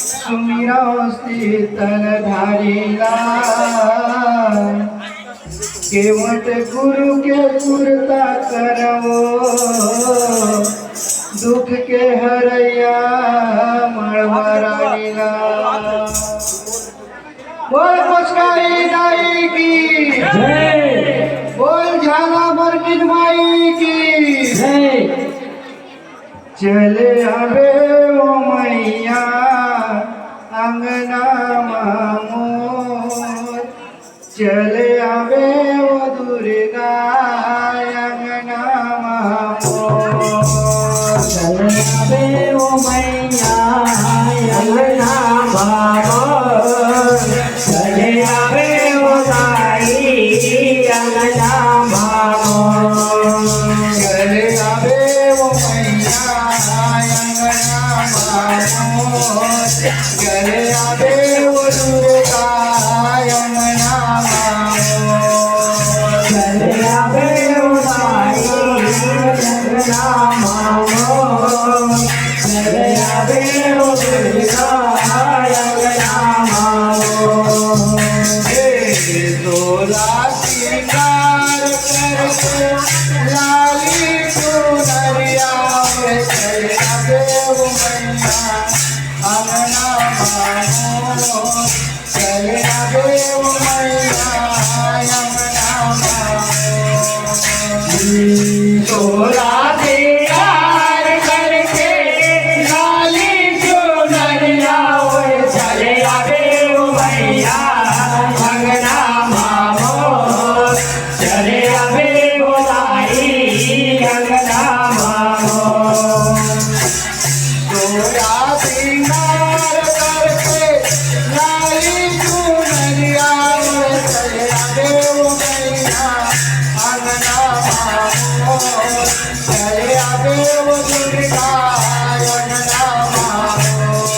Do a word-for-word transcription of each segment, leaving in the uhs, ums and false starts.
सुमिरव शीतल धारी ला, केवट गुरु के कुरता करवो, दुख के हरैया मड़वा रानी ला। बोल पुचकारी दाई की जय। बोल झाला मरकिन माई की जय। चले आबे ओ मैया अंगना मा मोर, चले आबे ओ दुर्गा अंगना मा मोर। चले आबे ओ मैया अंगना मा मोर, चले आबे ओ दाई अंगना मा मोर। चले आबे ओ मैया अंगना मा मोर, चले आबे ओ दुर्गा अंगना मा मोर। चले आबे ओ दाई अंगना मा मोर, चले आबे ओ दुर्गा अंगना मा मोर। हे तोला सिंगार करके लाली चुनरिया में चले आबे ओ मैया अंगना मा मोर, चले आबे ओ मैया अंगना मा मोर। तोला सिंगार करके लाली चुनरिया ओढ़ चले आबे ओ मैया अंगना मा मोर, चले आबे ओ दाई अंगना मा मोर। तोला सिंगार करके लाली चुनरिया ओढ़ चले आबे ओ मैया अंगना मा मोर, चले आबे ओ दुर्गा अंगना मा मोर।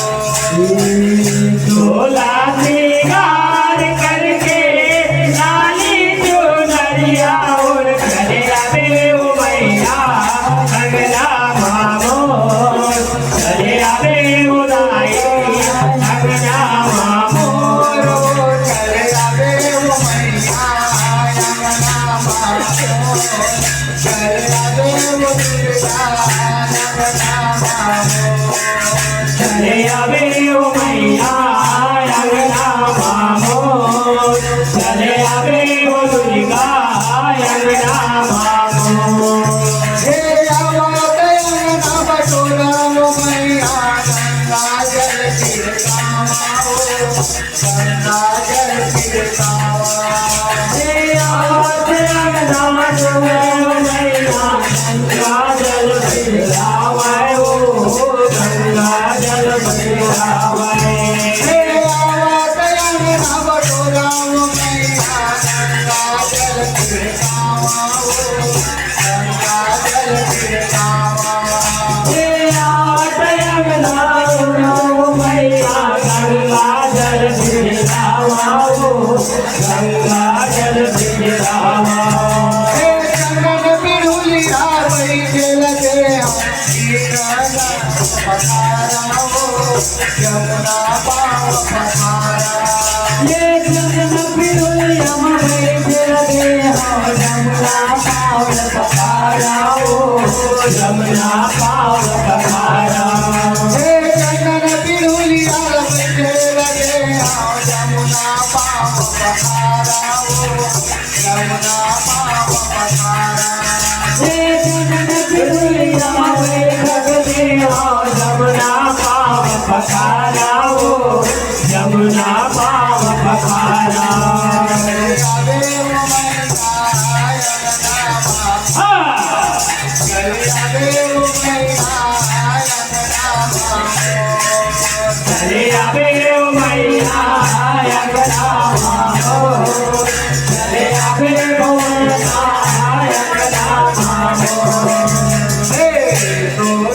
तोला सिंगार करके लाली चुनरिया ओढ़ चले आबे ओ मैया अंगना मा मोर, चले आबे ओ दाई अंगना मा मोर, चले आबे ओ मैया अंगना मा मोर, चले आबे ओ दुर्गा अंगना मा मोर। चले आबे ओ मैया अंगना मा मोर, चले आबे ओ दुर्गा अंगना मा मोर। हे आवत अंगना बटोरा ओ मैया गंगा जल छिड़कावा ओ, गंगा जल छिड़कावा। हे आवत अंगना बटोरा ओ मैया गंगा जल छिड़कावा ओ, गंगा जल छिड़कावा। हे आवत अंगना बटोरा ओ मैया गंगा जल छिड़कावा ओ, गंगा जल छिड़कावा। हे आवत अंगना बटोरा ओ मैया गंगा जल छिड़कावा ओ, गंगा जल छिड़कावा। हे चंदन पिड़ुलिया बैठे लगे हम, गंगा पखारा ओ, जमुना पाव पखारा। हे चंदन पिड़ुलिया बैठे लगे हम, जमुना पाव पखारा ओ, जमुना पाव पखारा। हे चंदन पिड़ुलिया बैठे लगे हम, जमुना पाव पखारा ओ, जमुना पाव पखारा। हे चंदन पिड़ुलिया बैठे लगे हम, जमुना पाव पखारा ओ, जमुना पाव पखारा। चले आबे ओ मैया अंगना मा। हाँ। चले आबे ओ मैया अंगना मा। चले आबे ओ मैया अंगना मा।